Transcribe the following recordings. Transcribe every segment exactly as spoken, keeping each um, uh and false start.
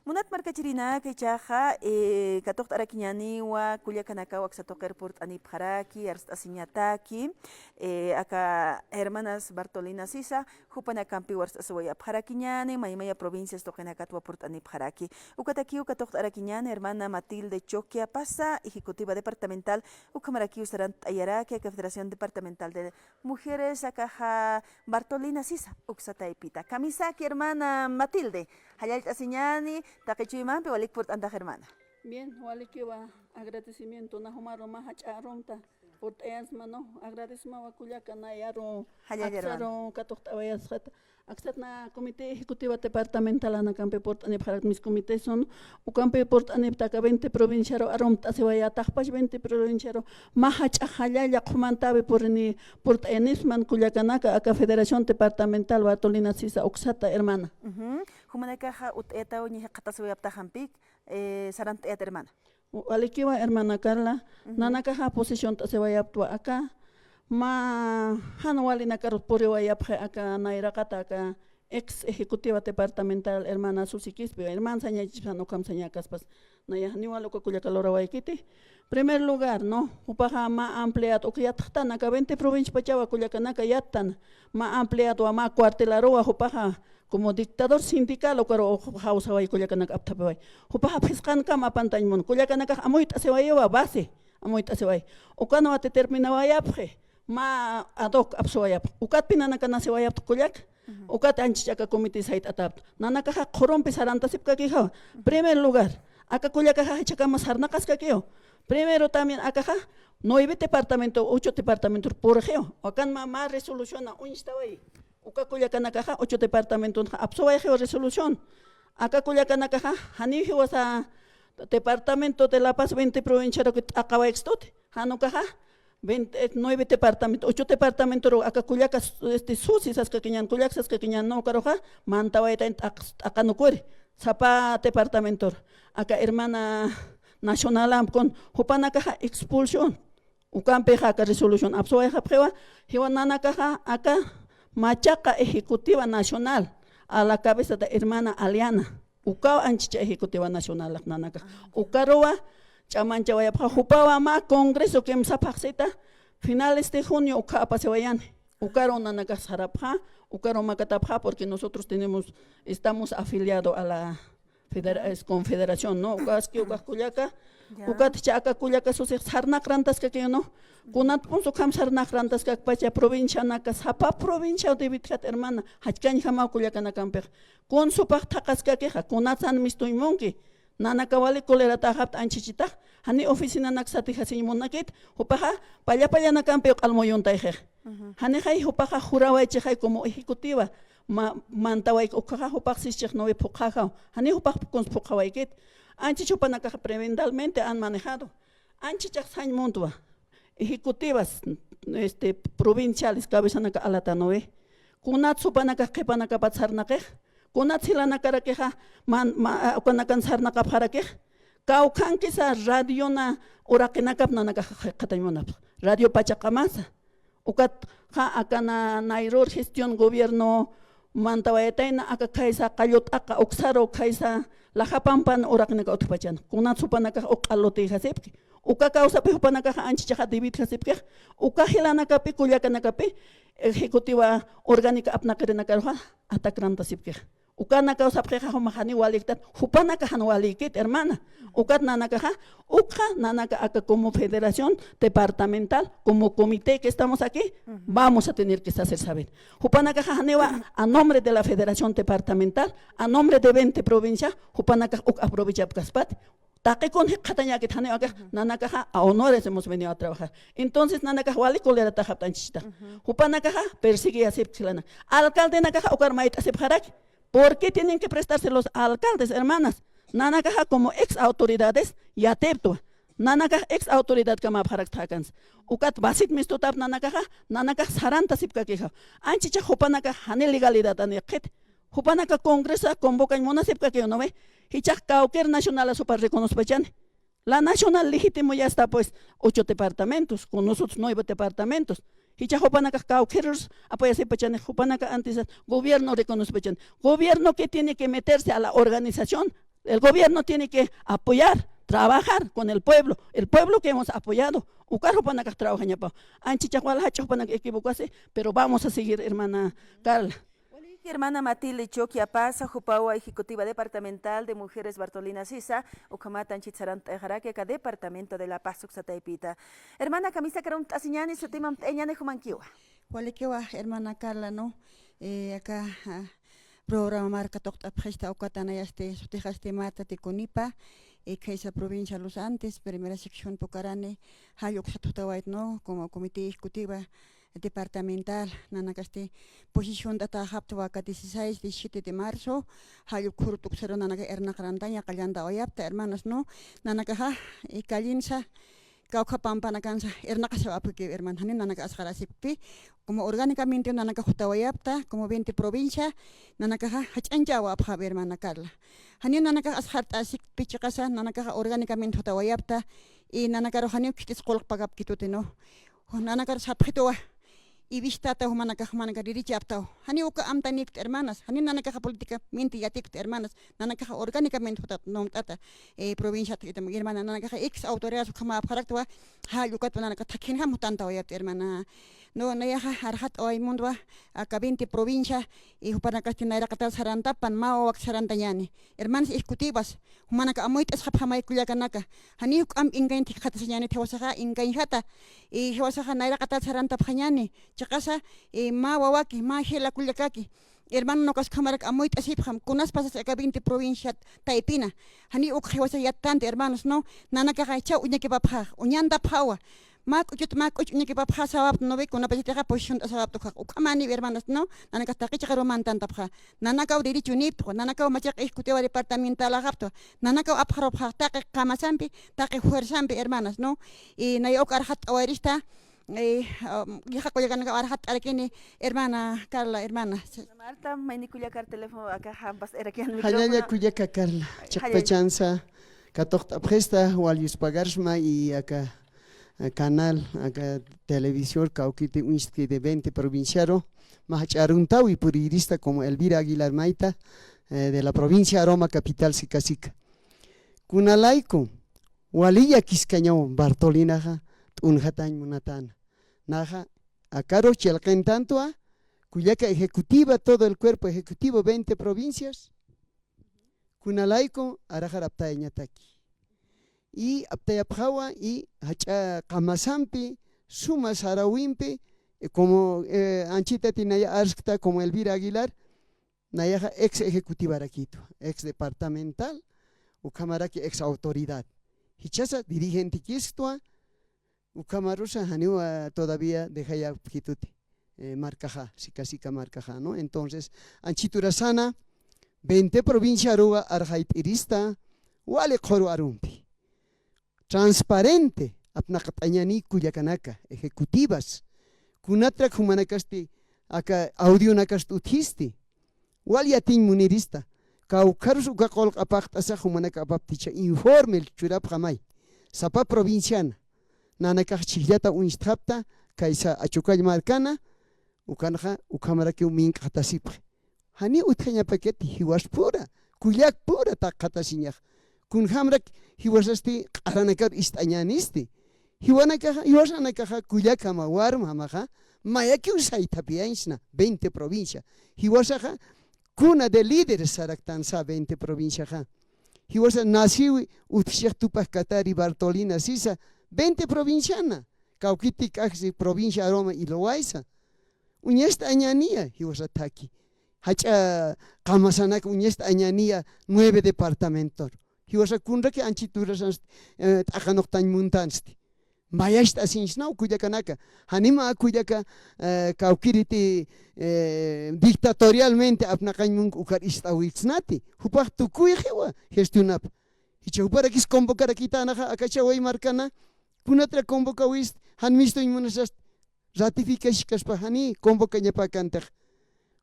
Munat markachirinaka, ichaxa, eh, katuqt'arakiñäniwa kullakanakaw aksa tuqir purt'anipxaraki, arst'asiñataki, eh, aka hermanas Bartolina Sisa, jupanakampiw arst'asiwayapxarakiñäni, maymaya provincias tuqinakatwa purt'anipxaraki. Ukatakiw katuqt'arakiñäni hermana Matilde Choquia Pasa, ejecutiva departamental, ukhamarakiw sarantt'ayaraki aka Federación Departamental de Mujeres, akaxa Bartolina Sisa uksa taypita. Kamisaki hermana Matilde, jallallt'asiñäni, taqi chuymampi walik purt'antax hermana. Bien, walikiwa agradecimiento, nax jumaru mä jach'a arumta purt'ayansma, ¿no? Agradecemawa kullaka nayaru, jallalla hermana, aksaru katuqt'awayasxata. Aksat na comité ejecutiva departamentalanakampi purt'anipxarakta, mis comités son, ukampi purt'anipta aka veinte provinciaru arumt'asiwayä, taqpacha veinte provinciaru mä jach'a jallalla qhumantäwi purini purt'ayanispan kullakanaka aka Federación Departamental Bartolina Sisa uksata, hermana. Ujú. Jumanakaxa ut'ayataw ñi jikxatasiwayaptaxampï, eh, sarantt'ayat, hermana. Walikiwa, hermana Carla, nanakaxa posiciont'asiwayaptwa aka, mä jan walinakar puriwayapxi aka nayraqata, aka ex ejecutiva departamental hermana Susi Quispe, hermana sañächispan ukham sañäkaspas, nayax niwal uka kullaka lurawaykiti. Primer lugar, ¿no? Jupaxa mä ampliat uk yatxtan, aka veinte provinciapachawa kullakanaka yattan, mä ampliatwa, mä cuartelaruwa, jupaxa como dictador sindical ukaru jawsaway kullakanaka apthapiway. Jupaxa phisqankam apantañ mun. Kullakanakax amuyt'asiwayiwa base, amuyt'asiway. Ukanwa determinawayapxi, mä ad hoc apsuwayapxi. Ukatpi nanaka nasiwayapxi kullaka. Ujú. Ukat anchich aka comité sayt'atapxta. Nanakaxa qhurumpi sarantasipkakixa. Primer lugar, aka kullakaxa jichhakama sarnaqaskakiw. Primero también akaxa nueve departamento, ocho departamento purixiw. Akan mä, mä resolución uñstawayi. Uka kullakanakaxa ocho departamentonxa apsuwayxiw resolución. Aka kullakanakaxa janiw jiwasa departamento de La Paz veinte provinciaruki t'aqawaykstuti. Jan ukaxa veinte, nueve departamento, ocho departamentoru aka kullaka, este, Susi saskakiñän, kullaka saskakiñän, ¿no? Ukaruxa mantawayatañ t'aq-, t'aqanukuri sapa departamentoru. Aka hermana Nacionalampi kun, jupanakaxa expulsión. Ukampixa aka resolución apsuwayxapxiwa, jiwa nanakaxa aka machaqa ejecutiva nacional a la cabeza de hermana Aliana. Ukaw anchicha ejecutiva nacional nanakax. Ukaruwa ch'amanchawayapxa, jupawa mä congreso kimsa phaxsita finales de junio ukha apasiwayani. Ukaru nanakax sarapxa, ukaru makatapxa, porque nosotros tenemos, estamos afiliado a la federa-, es confederación, ¿no? Ukaski ukax kullaka, ukat jichha aka kullaka Susix sarnaqrantaskakiw, ¿no? Kunatpun ukham sarnaqrantaskakpacha provincianaka, sapa provinciaw debitjat, hermana, jachkañjamaw kullakanakampix. Kun supax thaqaskakixa, kunatsan mistuñ munki. Nanaka wali colerataxapta anchichitax, jani oficinanak satijasiñ munakit, jupaxa palla pallanakampiw q'almuyuntayxix. Ujú. Janixay jupaxa jurawaychixay como ejecutiva, ma-, mantawayki ukhaxa jupax sischix nuwi phuqhaxaw. Jani jupax kuns phuqhawaykit. Anchich jupanakaxa prebentalmente han manejado. Anchichax sañ muntwa. Ejecutivas, este, provinciales, cabezanaka alata nuwi. Kunat jupanakax qhipanakapat sarnaqix. Kunat jilanakarakixa man-, ma-, ukanakan sarnaqapxarakix. Kawkhankisa radiona uraqinakap nanakax jikxatañ munapx. Radio Pachaqamasa. Ukatxa akana nayrur gestión gobierno mantawayatayna aka khaysa qallu t'aqa uksaru khaysa laja pampan uraqinaka utjpachana. Kunat jupanakax uk q'allu tiyjasipki. Uka kawsapi jupanakaxa anchichaxa debitjasipkix. Uka jilanakapi, kullakanakapi, ejecutiva orgánica apnaqirinakaruxa atacrantasipkix. Ukanakaw sapxixa jumax janiw waliktat, jupanakax jan walikit, hermana. Ukat nanakaxa, ukxa nanaka aka como federación departamental, como comité que estamos aquí, vamos a tener que hacer saber. Jupanakaxa janiwa a nombre de la federación departamental, a nombre de veinte provincia, jupanakax uk aprovechapkaspat. Taqi kun jikxatañäkit, janiw akax nanakaxa a honores hemos venido a trabajar. Entonces nanakax wali colerataxapta anchichitax. Jupanakaxa persiguiyasipki jilanak. Alcaldenakaxa ukar mayt'asipxaraki. ¿Por qué tienen que prestarse los alcaldes, hermanas? Nanakaxa como ex autoridades yatiptwa. Nanakax ex autoridad kamapxarakta jakansa. Ukat basit mistutap nanakaxa, nanakax sarantasipkakixa. Anchichax jupanakax jani legalidad aniyxit. Jupanaka congreso convocañ munasipkakiw, ¿no ve? Jichax cualquier nacional supar reconocepachani. La nacional legítimo ya está, pues, ocho departamentos, con nosotros nueve departamentos. Jichax jupanakax kawkirus apoyasipachani, jupanaka antes gobierno reconocepachani. Gobierno que tiene que meterse a la organización El gobierno tiene que apoyar, trabajar con el pueblo. El pueblo que hemos apoyado. Ukar jupanakax trabajañapaw. Ancha chaqwal jach'a jupanak equivocasi, pero vamos a seguir, hermana Carla. Walik, hermana Matilde Choque Apaza, jupawa ejecutiva departamental de Mujeres Bartolina Sisa, ukhamat anchit sarant'ayaxaraki aka departamento de La Paz uksa taypita. Hermana, kamisakar amtasiñäni, sutim amt'ayañäni, jumankiwa. Walikiwa, hermana Carla, ¿no? Eh, aka, ah, programa marka tuqt'apxista ukata nayasti, sutixasti Marta Ticunipa, eh, khaysa provincia Los Andes, primera sección Pucarani, jall uksat jutawayt, ¿no? Como comité ejecutiva departamental, nanakasti posición t'atäxapta aka dieciséis, diecisiete de marzo, jall ukhurut uksaru nanaka irnaqarantaña qallantawayapta, hermanos, ¿no? Nanakaxa, eh, callinsa, kawkha pampanakansa irnaqasipki, hermana, janiw nanaka asxarasipki, como orgánicamente nanaka jutawayapta, como veinte provincia, nanakaxa jach'añchawapxapxi, hermana Carla. Janiw nanakax asxart'asipki chiqasa, nanakaxa orgánicamente jutawayapta, y nanakaru janiw khit'is qullq pagapkituti, ¿no? Nanakaru sapxituwa, y visitata jumanakax, jumanakax dirichapxtaw. Janiw uka amtanïkti, hermanas, janiw nanakaxa políticamente yatïkti, hermanas, nanakaxa orgánicamente jutat numt'ata, eh, provinciat, hermana, nanakaxa ex autoridades ukhamäpxaraktwa, jall ukatwa nanakax thakhinjam jutantawayapti, hermana. No, nayaxa arxat'away muntwa, aka veinte provincia, y jupanakasti nayraqatar sarantapan, mä wawak sarantañäni. Hermanas ejecutivas, jumanaka amuyt'asxapxamay kullakanaka. Janiw juk'amp engañt jikxatasiñäniti, jiwasaxa engañjata, y jiwasaxa nayraqatar sarantapxañäni. Chiqasa, eh, mä wawaki, mä jila kullakaki, hermano, ukas ukhamarak amuyt'asipxam, kunas pasas aka veinte provinciat taypina. Janiw ukxa jiwasa yattanti, hermanos, ¿no? Nanakaxa jichhaw uñakipapxäx, uñantapxäwa. Mä k'uchut, mä k'uch uñakipapxä sawapta, ¿no ve? Kunapachatixa posiciont'asawapta ukhax. Ukhamaniw, hermanos, ¿no? Nanakax taqi chiqaru mantantapxä. Nanakaw derechonïpxta, nanakaw machaq ejecutiva departamentalaxapxta. Nanakaw apxarupxä taqi qamasampi, taqi fuerzampi, hermanas, ¿no? Y nay uk arxat'awayrista, eh, um, yaqha kullakanakaw arxat'arakini, hermana Carla, hermana. Marta, mayni kullakar teléfono aka jampast'arakiñäni micrófono. Jallalla kullaka Carla, jallalla. Chiqpachansa katuqt'apxista, wal yuspagarsma y aka, eh, canal, aka televisor, kawkiti uñstkiti veinte provinciaru, mä jach'a aruntawi puriyrista como Elvira Aguilar Mayta, eh, de la provincia Aroma, capital Sica Sica. Kunalayku, wali llakiskañaw Bartolinaxa t'unjatañ munatäna. Naxa, akaru chilqintantwa, kullaka ejecutiva, todo el cuerpo ejecutivo, veinte provincias. Kunalayku, araxar aptayañataki. Y aptayapxawa, y jach'a qamasampi, suma saräwimpi, eh, como, eh, anchitati naya arskta, como Elvira Aguilar, nayaxa ex ejecutivarakitu, ex departamental, ukhamaraki ex autoridad. Jichhasa dirigentekistwa, ukhamarusa janiwa todavía dejayapkituti, eh, markaxa, Sica Sica markaxa, ¿no? Entonces, anchit urasana, veinte provinciaruwa arxayt'irista, wali qhuru arumpi. Transparente, apnaqt'añäni kullakanaka, ejecutivas, kunatrak jumanakasti, aka audionakasti utjisti, wal yatiñ munirista, kawkharus uka qullq apaxt'asa jumanaka apapticha informe churapxamay, sapa provinciana, nanakax chhijllata uñstxapta, kaysa Achucall markana, ukanxa, ukhamarakiw mink'atasipxi. Janiw utjañapakiti, jiwaspura, kullakpura takxatasiñax. Kunjamrak jiwasasti q'aranakar ist'añänisti. Jiwanakaxa, jiwasanakaxa kullakama, warmjamaxa, mayakiw saythapiyañsna, veinte provincia. Jiwasaxa, cuna de líderes saraktansa veinte provinciaxa. Jiwasa naciwi utjchix Tupac Katari Bartolina Sisa, veinte provinciana, kawkiti k'aksi provincia Aroma y Loayza. Uñast'añäniya, jiwasa thaki. Jach'a qamasanak uñast'añäniya nueve departamentor. Jiwasa kunraki anchit urasansti, eh, t'aqanuqtañ muntansti. Mayacht'asiñsnaw kullakanaka. Janima kullaka, eh, kawkiriti, eh, dictatorialmente apnaqañ munk ukar ist'awiksnati. Jupax tukuy jiwa gestionap. Jichha juparakis convocarakitänaxa aka Chaway markana, kunatra convocawist, jan mistuñ munasast, ratificaskaspa jani convocañapäkantix.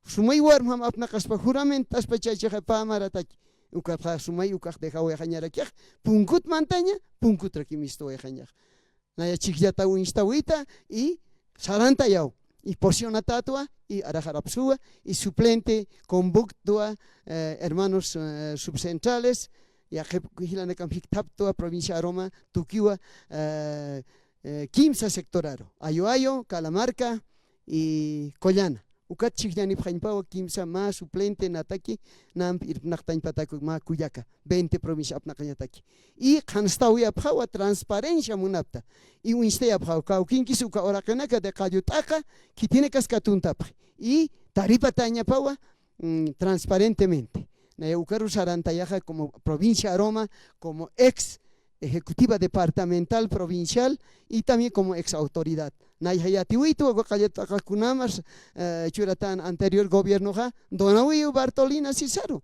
Sumay warmjam apnaqaspa juramentaspa chaychaxa pä marataki. Ukatxa sumay ukax dejawayxañarakix, punkut mantaña, punkutraki mistuwayxañax. Naya chhijllata uñstawita y sarantayaw. Y posicionatätwa, y araxarapsuwa, y suplente convoctwa, eh, hermanos, eh, subcentrales, Yaqhip jilanakam jikthaptwa provincia Aroma tukiwa, eh, eh, kimsa sectoraru, Ayo Ayo, Calamarca y Collana. Ukat chhijllanipxañpawa kimsa mä suplente nataki, namp irpnaqtañpataku mä kullaka, veinte provincia apnaqañataki. Y qhanstawayapxawa transparencia munapta. Y uñstayapxawa, kawkinkis uka uraqinaka de qallut'aqa, khitinakas katuntapxi. Y taripatañapawa, mm, transparentemente. Naya ukaru sarantayaxa como provincia Aroma, como ex ejecutiva departamental, provincial y también como ex autoridad. Nayxa yatiwaytwa uka qallut'aqakunamas, eh, churatan anterior gobiernoxa, donawiw Bartolina Sisaru.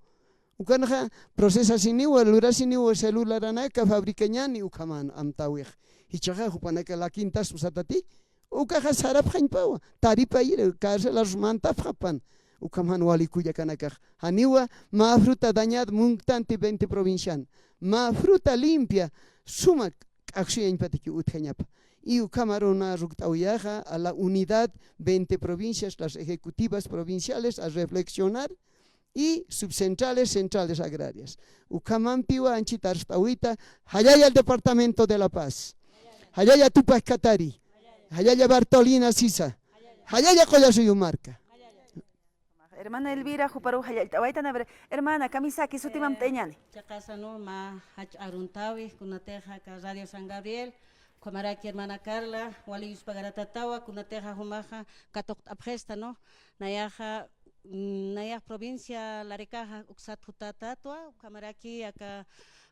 Ukanxa procesasiniwa, lurasiniwa celularanaka, fabricañani ukhaman amtäwix. Jichhaxa jupanaka lakintaspa satati, ukaxa sarapxañpawa, taripayiri, carcelarus mantapxapan, ukham jan wali kullakanakax. Janiwa mä fruta dañada munktanti veinte provincian, mä fruta limpia, suma k'aksuyañpataki utjañapa. Y ukhamaru na rukt'awiyaxa a la unidad veinte provincias, las ejecutivas provinciales a reflexionar y subcentrales, centrales agrarias. Ukhamampiwa anchhit arst'awita, jallalla al departamento de La Paz, jallalla Tupac Katari, jallalla Bartolina Sisa, jallalla Qullasuyu marka. Hermana Elvira, juparu jallallt'awaytan, a ver, hermana, kamisaki sutimamt'añäni. Chiqasa, ¿no? Mä jach'a aruntäwi, kunatixa aka Radio San Gabriel, ukhamaraki hermana Carla, wali yuspagaratatawa, kunatixa jumaxa katuqt'apxista, ¿no? Nayaxa, mm, nayax provincia Larecaja uksat jutatätwa, ukhamaraki aka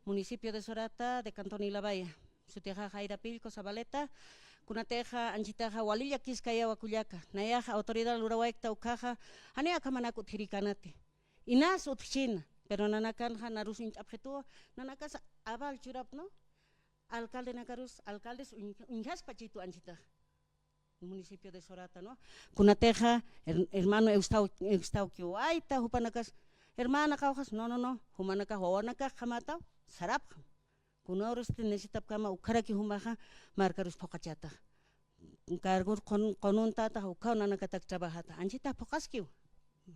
municipio de Sorata, de cantón Ilabaya. Sutixa Jaira Pillco Zabaleta, kunatixa anchhitaxa wali llakiskayawa kullaka. Nayaxa autoridad lurawayta ukhaxa, jani akhamanak utjirikänati. Inas utjchina, pero nanakanxa narus uñt'apxituwa, nanakas aval churapxi, ¿no? Alcaldenakarus, alcaldes uñ-, uñjaskpachitwa anchhitaxa. Municipio de Sorata, ¿no? Kunatixa, her-, hermano Eustau-, Eustauquio Wayta, jupanakas, hermana qawqhas, no, no, no, jumanakax wawanakax jamätaw, sarapxam. Kunarus necesitapkama ukharaki jumaxa, markarus phuqhachätax. Cargur qun-, qununtätax ukhaw nanakatak trabajata. Anchhitax phuqhaskiw.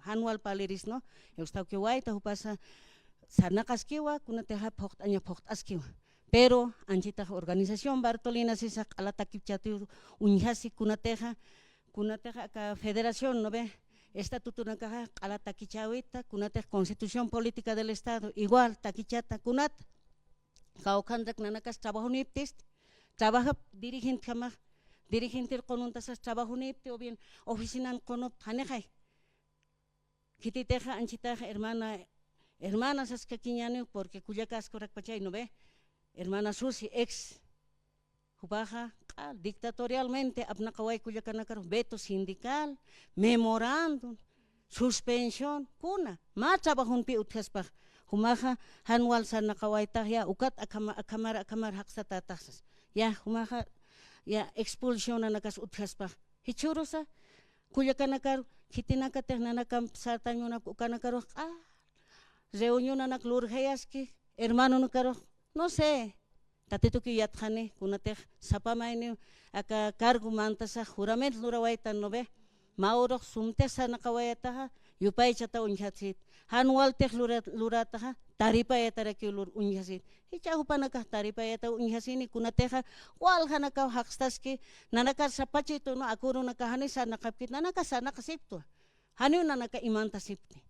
Jan wal paliris, ¿no? Eustauquio Wayta jupasa sarnaqaskiwa, kunatixa phuqt'aña phuqt'askiwa. Pero anchhitax organización Bartolina Sisa q'ala takipchätiw uñjasi kunatixa, kunatixa aka federación, ¿no ve? Estatutonakaxa q'ala takichäwita, kunatix Constitución Política del Estado, igual takichata, kunat kawkhantak nanakas trabajuniptisti, trabajap dirigentjamax, dirigentir qununtasas trabajunipti, o bien oficinan qunupti, janixay. Khititixa anchhitax hermana, hermana saskakiñäniw, porque kullaka aski urakpachay, ¿no ve? Hermana Susi, ex. Jupaxa q'al dictatorialmente apnaqaway kullakanakaru veto sindical, memorándum, suspensión, kuna, mä trabajunpi utjaspax. Jumaxa jan wal sarnaqawaytax ya, ukat akhama-, akhamar, akhamar jaqsatätax sas. Ya, jumaxa, ya, expulsionanakas utjaspax. Jichhürusa, kullakanakar, khitinakatix nanakamp sartañ munapki ukanakarux q'al reunionanak lurjayaski, hermanonakarux, no sé, Tatitukiw yatxani, kunatix sapa mayniw aka cargo mantasax juramento lurawaytan, ¿no ve? Mä urux sumtix sarnaqawayataxa, yupaychata uñjasït. Jan waltix lura-, lurätaxa, taripayatarakiw lur-, uñjasït. Jichha jupanakax taripayataw uñjasini, kunatixa waljanakaw jaqstaski, nanakar sapachitu, ¿no? Aka urunakax janiw sarnaqapkit, nanakax sarnaqasiptwa. Janiw nanaka imantasipti.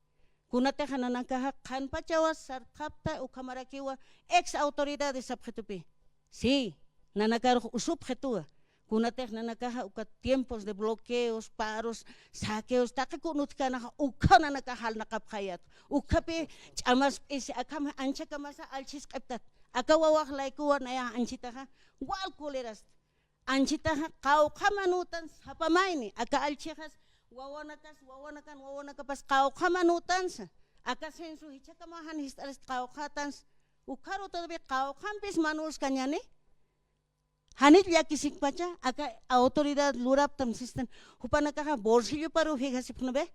Kunatixa nanakaxa qhanpachawa sartxapta, ukhamarakiwa ex autoridades sapxitupi. Sí, nanakarux usupxituwa. Kunatix nanakaxa uka tiempos de bloqueos, paros, saqueos, taqi kun utjkänxa, ukhaw nanakax jalnaqapxayät. Ukhapi ch'amasp'isi, akham anchhakamasa allchhisq'iptat. Aka wawax laykuwa nayax anchhitaxa, wal colerasta. Anchhitaxa qawqha manütan sapa mayni, aka allchhixas, wawanakas, wawanakan, wawanakapas qawqha manütansa, aka censo jichhakamaw jan jist'arist qawqhätansa, ukharu todavía qawqhampis manüskañäni, janit llakisikpacha, aka autoridad luraptam sistan, jupanakaxa bolsilloparu fijasipxi, ¿no ve?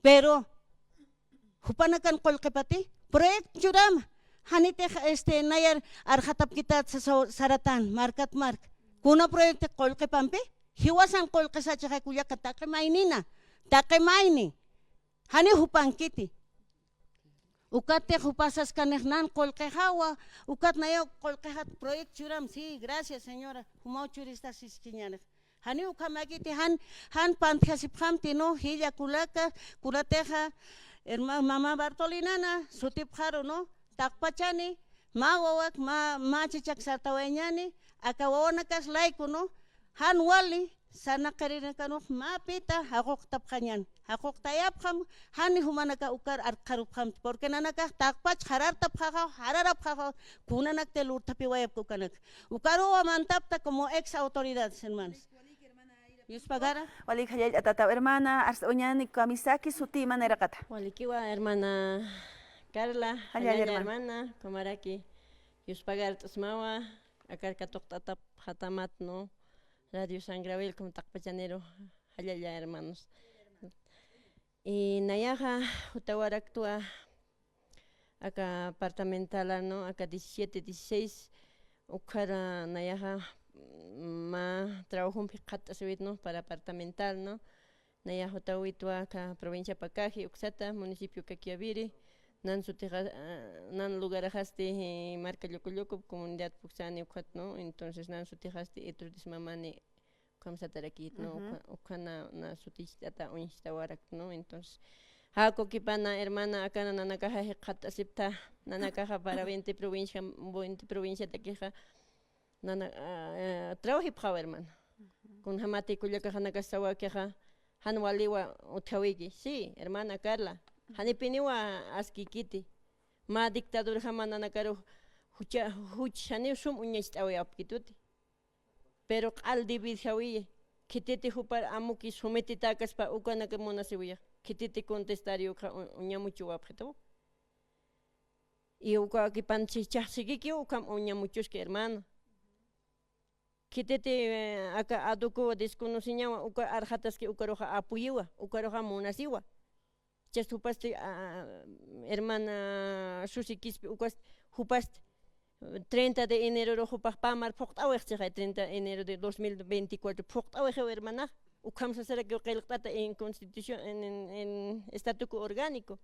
Pero, jupanakan qullqipati, proyecto churama. Janitix, este, nayar arxatapkität sasa-, saratan, markat mark. Kuna proyecto qullqipampi, jiwasan qullqisachixay kullaka taqi maynina, taqi mayni. Janiw jupankiti. Ukatix jupasaskanix nan qullqixawa, ukat nayaw qullqixat proyecto churam, sí, gracias, señora, jumaw churista siskiñanix. Janiw ukhamäkiti jan, jan pantjasipxamti, ¿no? Jilla kunaka, kunatixa, herma-, mama Bartolinana, sutipxaru, ¿no? Taqpachani, mä wawak, mä, mä chichak sartawayañani, aka wawanakas layku, ¿no? Jan wali, sarnaqirinakanux mä pita, jaquqtapxañan, jaquqtayapxam, jani jumanaka ukar arkxarupxamti, porque nanakax taqpach jarartapxaxaw, jararapxaxaw, kunanakti lurthapiwayapki ukanak. Ukaruwa mantapta como ex autoridades, hermanos. Yuspagara. Walik jallalla tataw hermana, arst'awañäni kamisaki sutï maniraqata. Walikiwa hermana Carla, jallalla hermana, kumaraki. Yuspagart'smawa, akar katuqt'atapxatamat, ¿no? Radio San Gabriel, como taqpachaniru, jallalla hermanos. Y nayaxa, jutawaraktwa, aka departamental, ¿no? Aka diecisiete, dieciséis, ukhara nayaxa, mm, mä trabajompi qhatt'asiwit, ¿no? Para departamental, ¿no? Nayax jutawitwa aka provincia Pacaje, uksata, municipio Caquiaviri, nan sutixa, ah, nan lugaraxasti, eh, marka Llucullucu, comunidad Pucsani ukhat, ¿no? Entonces, nan sutixasti, Iturtis Mamani, ukham satarakït, ¿no? Ujú. Ukha-, ukhana, na suticht'ata uñstawarak, ¿no? Entonces, jakukipana, hermana, akana nanakaxa jikxatasipta, nanakaxa para veinte provincia, veinte provinciatakixa, nana, ah, eh, trabajipxawa, hermana. Ujú. Kunjamati kullakaxanakas sawakixa, jan waliwa utjawiki. Sí, hermana Carla, janipiniwa askikiti. Mä dictadurjama nanakaru jucha, juch janiw sum uñacht'awayapkituti. Pero q'al debidjawiyi. Khititi jupar amuki sumititäkaspa ukanaka munasiwiya. Khititi contestar ukxa u-, uñamuchuwapxitu. Y ukakipan chichhaxsikikiw ukham uñamuchuski, hermana. Khititi, eh, aka aduku desconociñawa, uka arxataski ukaruxa apoyiwa, ukaruxa munasiwa. Chas jupasti, ah, hermana Susi Quispe, ukas jupasti, treinta de enero jupax pamar phuqt'awix chixay, treinta de enero de dos mil veinticuatro phuqt'awixiw, hermana. Ukham sasarakiw qillqt'ata en constitución, en, en, en estatuto orgánico.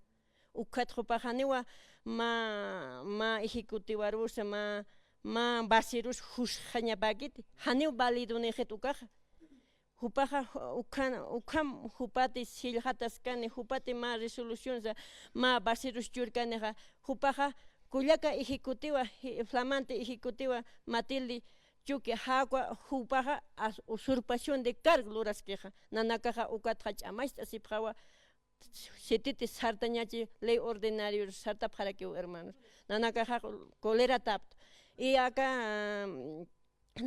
Ukhat jupax janiwa mä, mä ejecutivarusa, mä, mä basirus jusjañapäkiti. Janiw validunïxit ukaxa. Jupaxa ju-, ukhan, ukham jupati sillxataskani, jupati mä resolucionsa, mä basirus churkanixa, jupaxa kullaka ejecutiva, je-, flamante ejecutiva Matilde Chuqui, jakwa jupaxa as-, usurpación de cargo luraskixa, nanakaxa ukatxa ch'amacht'asipxawa, sititi sartañachi ley ordinario sartapxarakiw, hermanos. Nanakaxa coleratapta. Y aka, mm,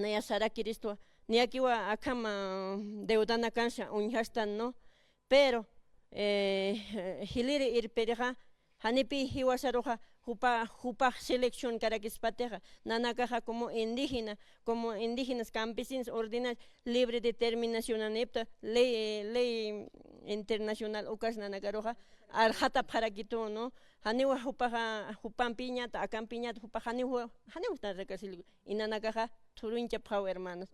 naya sarakiristwa, niyakiwa akham deudanakansa uñjastan, ¿no? Pero, eh, jiliri irpirixa, janipï jiwasaruxa, jupa, jupax selección karakispatixa, nanakaxa como indígena, como indígenas, campesinos, ordinarios, libre determinación nanipta, ley, ley internacional ukas nanakaruxa, arxatapxarakitu, ¿no? Janiwa jupaxa, jupampiñata, akampiñata, jupax janiwa, janiwa nanakasilku. Inanakaxa thuruñchapxaw, hermanos.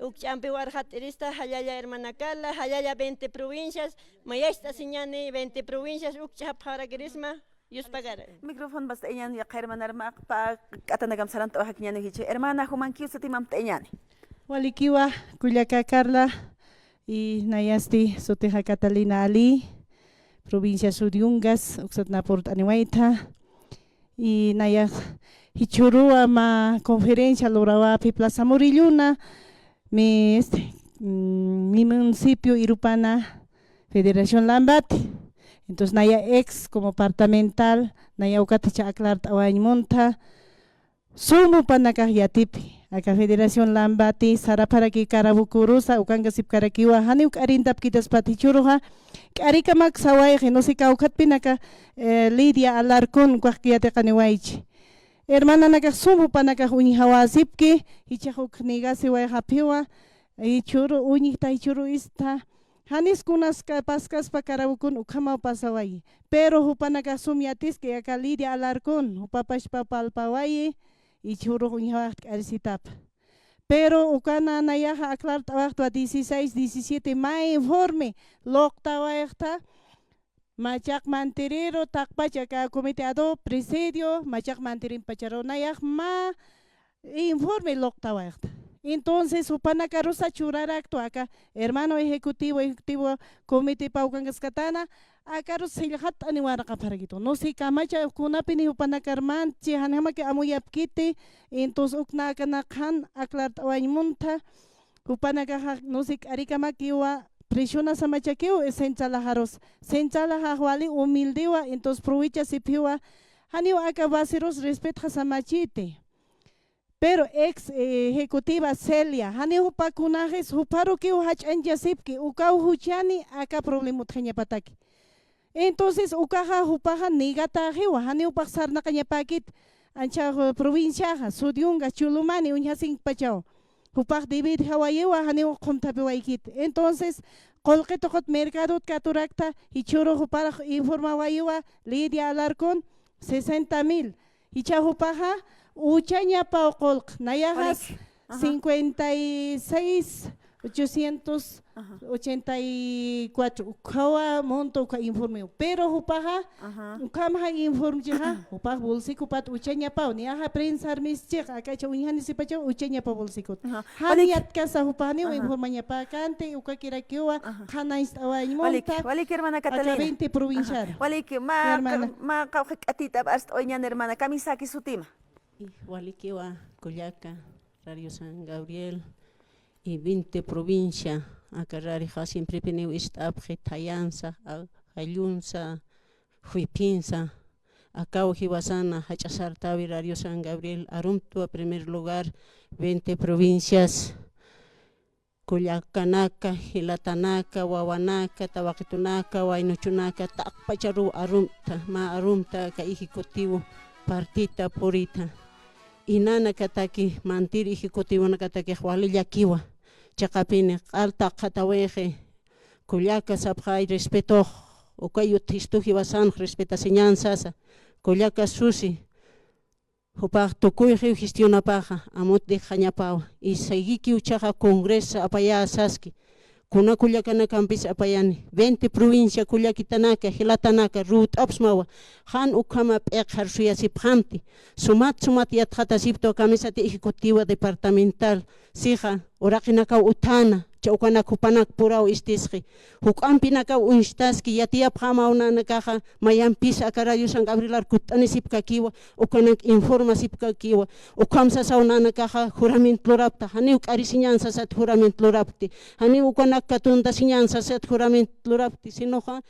Uk ch'ampiw arxat'irista, jallalla hermana Carla, jallalla veinte provincias, mayacht'asiñani veinte provincias, uk ch'apxarakirisma, yuspagara. Micrófono basta iñan yaqha hermana, herma, pa, k'atanakam sarant'awajakiñani jichi. Hermana, jumankiw sutimamt'ayañani. Walikiwa, kullaka Carla, y nayasti sutixa Catalina Ali, provincia Sur Yungas, uksat napurt'aniwayta. Y nayax jichhüruwa mä conferencia lurawapxi Plaza Murillona, mi, este, mm, mi municipio Irupana, Federación Lambati. Entonces, naya ex como departamental, naya ukat jichha aclart'awayañ munta. Sum jupanakax yatipi, aka Federación Lambati, sarapxaraki Carabucorusa, ukankasipkarakiwa, janiw k'arintapkitaspat jichhüruxa, k'arikamak sawayxi, no sé, kawkhatpinaka, eh, Lidia Alarcón, ukax yatiqaniwaychi. Hermananakax sum jupanakax uñjawasipki, jichhax uk negasiwayxapxiwa, jichhüru uñjta, jichhüru istha, janis kunas ka-, paskaspa Carabucon ukhamaw pasawayi. Pero jupanakax sum yatiski, aka Lidia Alarcón, jupapachpa palpawayi, jichhürux uñjawaxt k'arisitapa. Pero ukana nayaxa aclart'awaxtwa dieciséis, diecisiete mä informe luqtawayxta, Machaq mantiriru taqpach aka comité ad hoc, presidio, machaq mantirin pacharu nayax mä informe luqtawayxta. Entonces, jupanakarusa churaraktwa aka hermano ejecutivo, ejecutivo comité pawkankaskatana, akarusa sillxatt'ani waraqapxarakitu. No sé, kamacha kunapini jupanakar manchi, janjamaki amuyapkiti, entonces, uknakana qhan aklart'awañ munta, jupanakaxa, no sé, k'arikamakiwa, presionasamachakiw, eh, centralaxarus. Centralaxax wali humildewa, entonces, provechasipxiwa, janiw aka basirus respetxasamachiti. Pero ex, eh, ejecutiva Celia, janiw jupa kunaxis, juparukiw jach'añchasipki, ukaw juchani aka problema utjañapataki. Entonces, ukaxa jupaxa negatäxiwa, janiw jupax sarnaqañapäkit, ancha, eh, provinciaxa, Suyunga, Chulumani, uñjasinkpachaw. Jupax dividjawayiwa, janiw qhumthapiwaykit. Entonces, qullqi tuqut mercadot katurakta, jichhüru juparax informawayiwa, Lidia Alarcón, sesenta mil. Jichha jupaxa uchañapaw qullq, nayaxas cincuenta y seis ochocientos ochenta y cuatro. Ukhawa monto, ukha informe. Pero jupaxa, ukhamaxa informe chixa, jupax bolsikupat uchañapaw, niyaxa prensar mischiq, akacha uñjanisipachaw uchañapaw bolsikut. Jan yatkasa jupaxniw informañapäkänti, ukakirakiwa, qhanañcht'awañ munta, walik, hermana Catalina. Aka veinte provinciar. Walik, mä, mä qawqha k'atita b'arst'awañan hermana, kamisaki sutima. Walikiwa, kullaka, Radio San Gabriel, y veinte provincia, aka rarixa siemprepiniw ist'apxi, thayansa, jallunsa, juyphinsa, akaw jiwasana, jach'a sartäwi Radio San Gabriel, arumtwa primer lugar, veinte provincias, kullakanaka, jilatanaka, wawanaka, tawaqitunaka, waynuchunaka, taqpacharuw arumta, mä arumta aka ejecutivo partita purita. Inanakataki, mantir ejecutivonakataki wali llakiwa. Chiqapini, q'al taqxatawixi, kullaka sapxay respetox, ukay utjistu jiwasanx respetasiñan sasa, kullaka Susi, jupax tukuyxiw gestionapaxa, amut dejxañapawa, y seguikiw chixa congreso apayä saski, kuna kullakanakampis apayani, veinte provincia kullakitanaka, jilatanaka, ruwt'apxsmawa, jan ukhama p'iqxar suyasipxamti, sumat sumat yatxatasiptwa kamisati ejecutiva departamental, sixa, uraqinakaw utjäna, cha ukanak jupanak puraw istisxi. Juk'ampinakaw uñstaski, yatiyapxämaw nanakaxa, mayampis aka Radio San Gabrielar kutt'anisipkakiwa, ukanak informasipkakiwa, ukham sasaw nanakaxa juramento lurapta, janiw k'arisiñan sasat juramento lurapkti, janiw ukanak katundasiñan sasat juramento lurapkti, sinoxa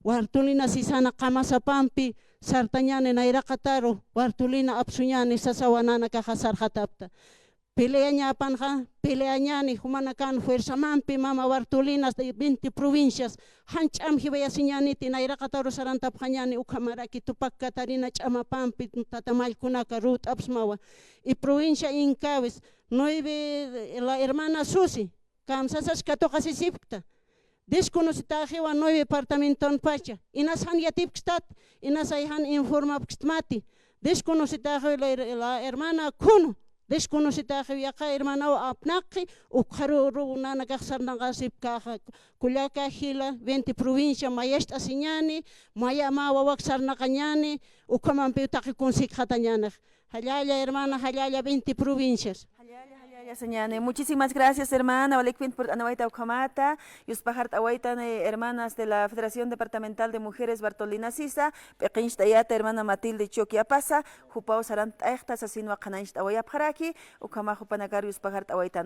Bartolina Sisana qamasapampi sartañäni nayraqataru, Bartolina apsuñäni sasawa nanakaxa sarxatapta. Peleañapanxa, peleañäni, jumanakan fuerzamampi mama Bartolina de veinte provincias, jan ch'am jiwayasiñäniti, nayraqataru sarantapxañäni, ukhamaraki Tupac Catarina ch'amapampi, tata mallkunaka ruwt'apxsmawa. Y provincia Incavis, nueve, la hermana Susi, kamsasas katuqasisipkta. Desconocitäxiwa nueve departamentonpacha. Inas jan yatipkstat, inas ay jan informapkstmati. Desconocitäxiw la, la hermana Kuno. Desconocitäxiw yaqha hermanaw apnaqi, ukxaruw nanakax sarnaqasipkaxa. Kullaka jila, veinte provincia, mayacht'asiñäni, maya mä wawak sarnaqañäni, ukhamampiw taqi kunsikxatañänix. Jallalla, hermana, jallalla, veinte provincias. Jallalla, jallalla, señani. Muchísimas gracias, hermana. Walikpint purt'anawayta ukhamata. Yuspajart'awaytan, eh, hermanas de la Federación Departamental de Mujeres Bartolina Sisa, p'iqincht'ayata hermana Matilde Chiocquiapasa, jupaw sarant'ayxta sasinwa qhanañcht'awayapxaraki, ukhama jupanakar yuspajart'awaytan.